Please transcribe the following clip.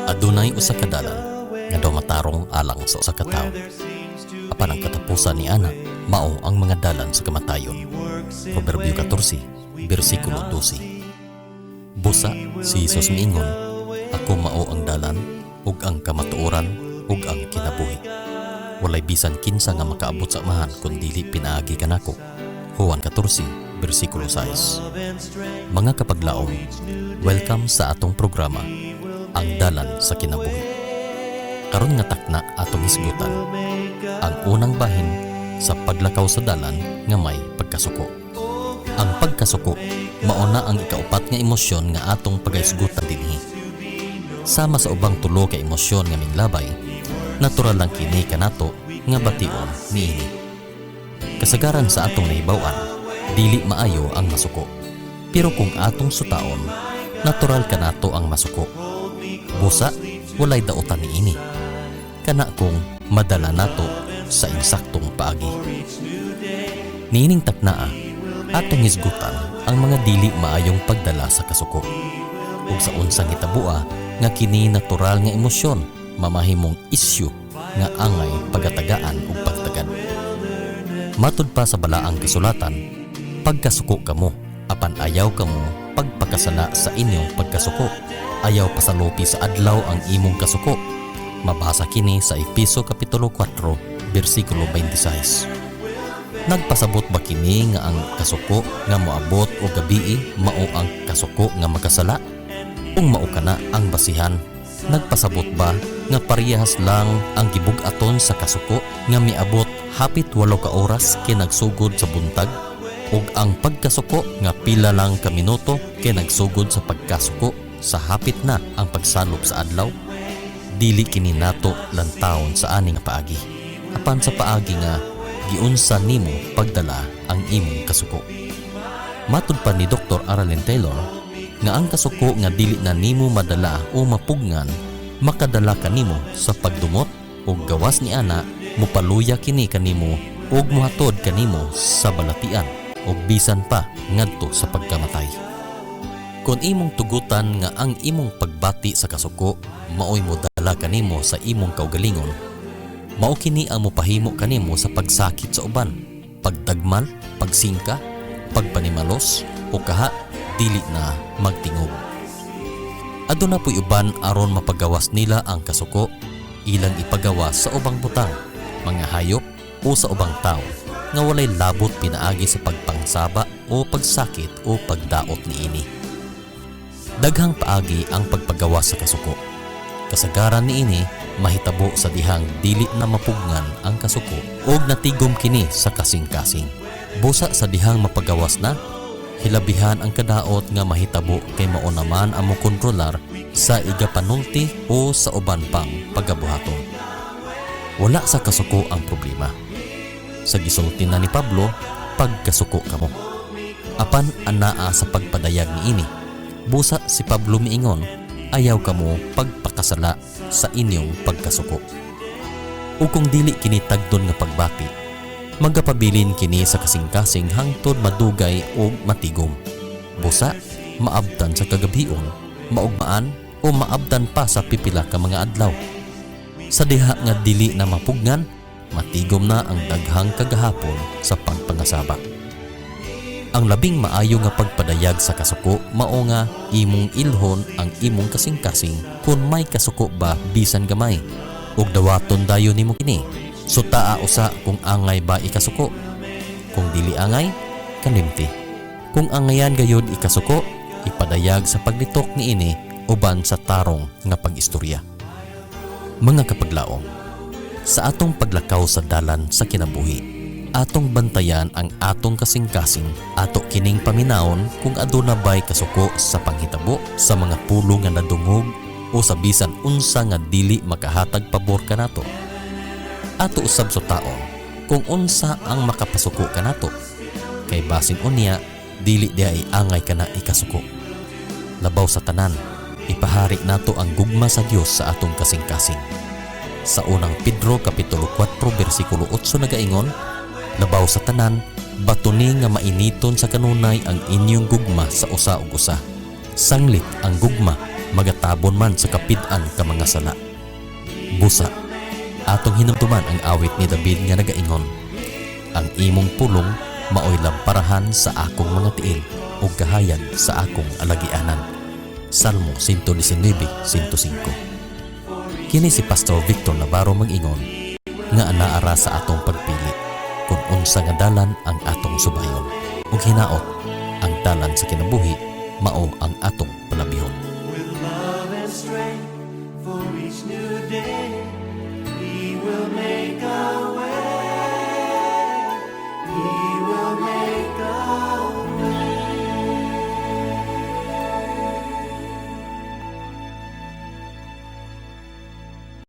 Adunay usa ka dalan nga daw matarong alang sa usa ka tawo. Apan ang katapusan ni ana mao ang mga dalan sa kamatayon. Proverbio 14, bersikulo 12. Busa si Jesus miingon, "Ako mao ang dalan ug ang kamatuoran ug ang kinabuhi. Walay bisan kinsa nga makaabot sa Amahan kun dili pinaagi kanako." Juan 14, bersikulo 6. Mga kapaglaom, welcome sa atong programa, Ang Dalan sa Kinabuhi. Karon nga takna, atong hisgutan ang unang bahin sa paglakaw sa dalan nga may pagkasuko. Ang pagkasuko mao na ang ikaupat nga emosyon nga atong pagahisgutan dinhi. Sama sa ubang tulo ka emosyon nga minglabay, natural lang kini kanato nga bation niini. Kasagaran sa atong nahibaw-an, dili maayo ang masuko. Pero kung atong sutaon, natural kanato ang masuko. Busa, walay dautan niini. Kana kung madala nato sa insaktong paagi. Niining taknaa, atong hisgutan ang mga dili maayong pagdala sa kasuko. Ug sa unsang hitabua nga kini natural nga emosyon mamahimong isyu nga angay pagatagaan ug pagtagad. Matud pa sa balaang kasulatan, "Pagkasuko kamo, apan ayaw kamo pagpakasala sa inyong pagkasuko. Ayaw pasalupi sa adlaw ang imong kasuko." Mabasa kini sa Efeso Kapitulo 4, bersikulo 26. Nagpasabot ba kini nga ang kasuko nga moabot o gabii mao ang kasuko nga makasala? Kung mao kana ang basihan, nagpasabot ba nga parehas lang ang gibug-aton sa kasuko nga miabot hapit 8 ka oras kay nagsugod sa buntag ug ang pagkasuko nga pila lang ka minuto kay nagsugod sa pagkasuko sa hapit na ang pagsalop sa adlaw? Dili kini nato lantawon sa ani nga paagi. Apan sa paagi nga giunsa nimo pagdala ang imong kasuko. Matud pa ni Dr. Aralyn Taylor nga ang kasuko nga dili na nimo madala o mapugngan makadala kanimo sa pagdumot, ug gawas ni ana, mopaluya kini kanimo ug mohatod kanimo sa balatian ug bisan pa ngadto sa pagkamatay. Kung imong tugutan nga ang imong pagbati sa kasuko maoy modala kanimo sa imong kaugalingon, mao kini ang mopahimo kanimo sa pagsakit sa uban, pagdagmal, pagsingka, pagpanimalos o kaha dili na magtingog. Aduna po'y uban, aron mapagawas nila ang kasuko, ilang ipagawas sa ubang butang, mga hayop o sa ubang tao nga walay labot pinaagi sa pagpangsaba o pagsakit o pagdaot niini. Daghang paagi ang pagpagawas sa kasuko. Kasagaran niini mahitabo sa dihang dili na mapugngan ang kasuko ug natigom kini sa kasing-kasing. Busa sa dihang mapagawas na, hilabihan ang kadaot nga mahitabo kay mao naman ang mokontrolar sa igapanulti o sa uban pang pagabuhaton. Wala sa kasuko ang problema. Sa gisulti na ni Pablo, "Pagkasuko kamo. Apan anaa sa pagpadayag niini." Busa si Pablo miingon, "Ayaw kamo pagpakasala sa inyong pagkasuko." O kung dili kini tagdon nga pagbati, magapabilin kini sa kasing-kasing hangtod madugay o matigom. Busa, maabtan sa kagabion, maugmaan o maabtan pa sa pipila ka mga adlaw. Sa diha nga dili na mapugnan, matigom na ang daghang kagahapon sa pagpangasaba. Ang labing maayo nga pagpadayag sa kasuko mao nga imong ilhon ang imong kasing-kasing kung may kasuko ba bisan gamay. Ug dawaton dayon nimo kini. Sutaa usa kung angay ba ikasuko. Kung dili angay, kalimti. Kung angayan gayud ikasuko, ipadayag sa paglitok niini uban sa tarong nga pag-istorya. Mga kapaglaom, sa atong paglakaw sa dalan sa kinabuhi, atong bantayan ang atong kasing-kasing, ato kining paminawon kung aduna bay kasuko sa panghitabo, sa mga pulong nga nadungog o sa bisan unsa nga dili makahatag pabor kanato. Ato usab sutaon kung unsa ang makapasuko kanato. Kay basin unya dili diay angay kana ikasuko. Labaw sa tanan, ipahari nato ang gugma sa Dios sa atong kasing-kasing. Sa Unang Pedro Kapitulo 4 bersikulo 8 nagaingon, "Labaw sa tanan, batuni nga mainiton sa kanunay ang inyong gugma sa usa ug usa. Sanglit ang gugma Magatabon man sa kapid-an ka mga sala. Busa, atong hinumduman ang awit ni David nga nagaingon, "Ang imong pulong maoy lamparahan sa akong mga tiil ug kahayag sa akong alagianan." Salmo 119:105. Kini si Pastor Victor Navarro mag-ingon nga anaara sa atong pagpili kung unsa nga dalan ang atong subayon, ug hinaot ang dalan sa kinabuhi mao ang atong palabihon. With love and strength for each new day, He will make a